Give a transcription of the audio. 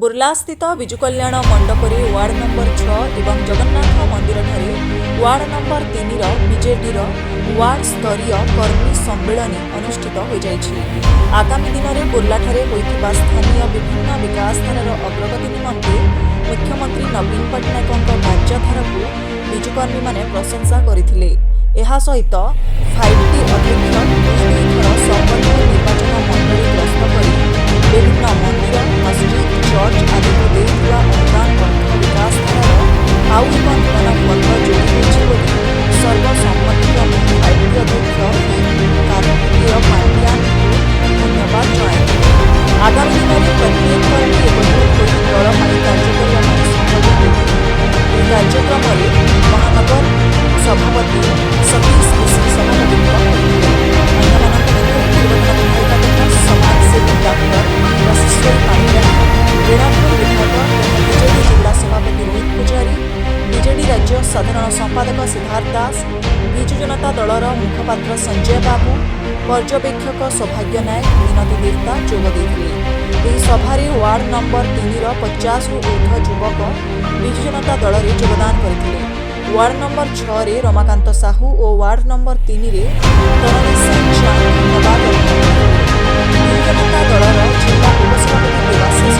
ବୁର୍ଲାସ୍ଥିତ ବିଜୁ କଲ୍ୟାଣ ମଣ୍ଡପରେ ward number 6 ଏବଂ ଜଗନ୍ନାଥ ମନ୍ଦିରଠାରେ ୱାର୍ଡ ନମ୍ବର 3ର ବିଜେଡିର ୱାର୍ଡ ସ୍ତରୀୟ କର୍ମୀ ସମ୍ମିଳନୀ ଅନୁଷ୍ଠିତ ହୋଇଯାଇଛି। ଆଗାମୀ ଦିନରେ ବୁର୍ଲାଠାରେ ହୋଇଥିବା ସ୍ଥାନୀୟ ବିଭିନ୍ନ ବିକାଶଧାରାର ଅଗ୍ରଗତି ନିମନ୍ତେ ମୁଖ୍ୟମନ୍ତ୍ରୀ ନବୀନ ପଟ୍ଟନାୟକଙ୍କ କାର୍ଯ୍ୟଧାରାକୁ ବିଜୁ କର୍ମୀମାନେ ପ୍ରଶଂସା କରିଥିଲେ। ଏହା ସହିତ ଫାଇଭ୍ ଟି ଅଧ୍ୟକ୍ଷ ଦୁଇ ଦୁଇ ଥର ସମ୍ବଲପୁର ନିର୍ବାଚନ ମଣ୍ଡଳୀ ଗସ୍ତ କରି ବିଭିନ୍ନ ମନ୍ଦିର, ମସଜିଦ, ଚର୍ଚ୍ଚ ଆଦିକୁ ଦେଇଥିବା ଅନୁଦାନ ଅର୍ଥ ବିକାଶଧାରାର ଆଉ ଏକ ନୂତନ ପଥ ଯୋଡ଼ି ହୋଇଛି ବୋଲି ସର୍ବସମ୍ମତିକ୍ରମେ ଫାଇଭ୍ ଟି ଅଧ୍ୟକ୍ଷ ଭି କାର୍ତ୍ତିକେୟ ପାଣ୍ଡିଆନଙ୍କୁ ଧନ୍ୟବାଦ ଜଣାଇଥିଲେ। ଆଗାମୀ ଦିନରେ ପ୍ରତ୍ୟେକ କର୍ମୀ ଏକଜୁଟ ହୋଇ ଦଳ ପାଇଁ କାର୍ଯ୍ୟ କରିବା ପାଇଁ ସଂକଳ୍ପ ନେଇଥିଲେ। ଏହି କାର୍ଯ୍ୟକ୍ରମରେ ମହାନଗର ସଭାପତି ସତୀଶ ମିଶ୍ର ସଭାପତିତ୍ୱ କରିଥିଲେ। ଅନ୍ୟମାନଙ୍କ ମଧ୍ୟରେ ପୂର୍ବତନ ବିଧାୟିକା ତଥା ସମାଜସେବୀ ଡାକ୍ତର ରଶେଶ୍ୱରୀ ପାଣିଗ୍ରାହୀ, ରେଢ଼ାଖୋଲ ବିଧାୟକ ତଥା ବିଜେଡି ଜିଲ୍ଲା ସଭାପତି ରୋହିତ ପୂଜାରୀ, ବିଜେଡି ରାଜ୍ୟ ସାଧାରଣ ସମ୍ପାଦକ ସିଦ୍ଧାର୍ଥ ଦାସ, ବିଜୁ ଜନତା ଦଳର ମୁଖପାତ୍ର ସଞ୍ଜୟ ବାବୁ, ପର୍ଯ୍ୟବେକ୍ଷକ ସୌଭାଗ୍ୟ ନାୟକ, ମିନତୀ ଦେବତା ଯୋଗ ଦେଇଥିଲେ। ଏହି ସଭାରେ ୱାର୍ଡ ନମ୍ବର 3ର 50ରୁ ଉର୍ଦ୍ଧ୍ୱ ଯୁବକ ବିଜୁ ଜନତା ଦଳରେ ଯୋଗଦାନ କରିଥିଲେ। ୱାର୍ଡ ନମ୍ବର 6ରେ ରମାକାନ୍ତ ସାହୁ ଓ ୱାର୍ଡ ନମ୍ବର 3ରେ ତରଣୀସେନ ଚାନ୍ଦ ଧନ୍ୟବାଦ ଅର୍ପଣ କରିଥିଲେ। ବିଜୁ ଜନତା ଦଳର ଜିଲ୍ଲା ଉପସଭାପତି ଦେବାଶିଷ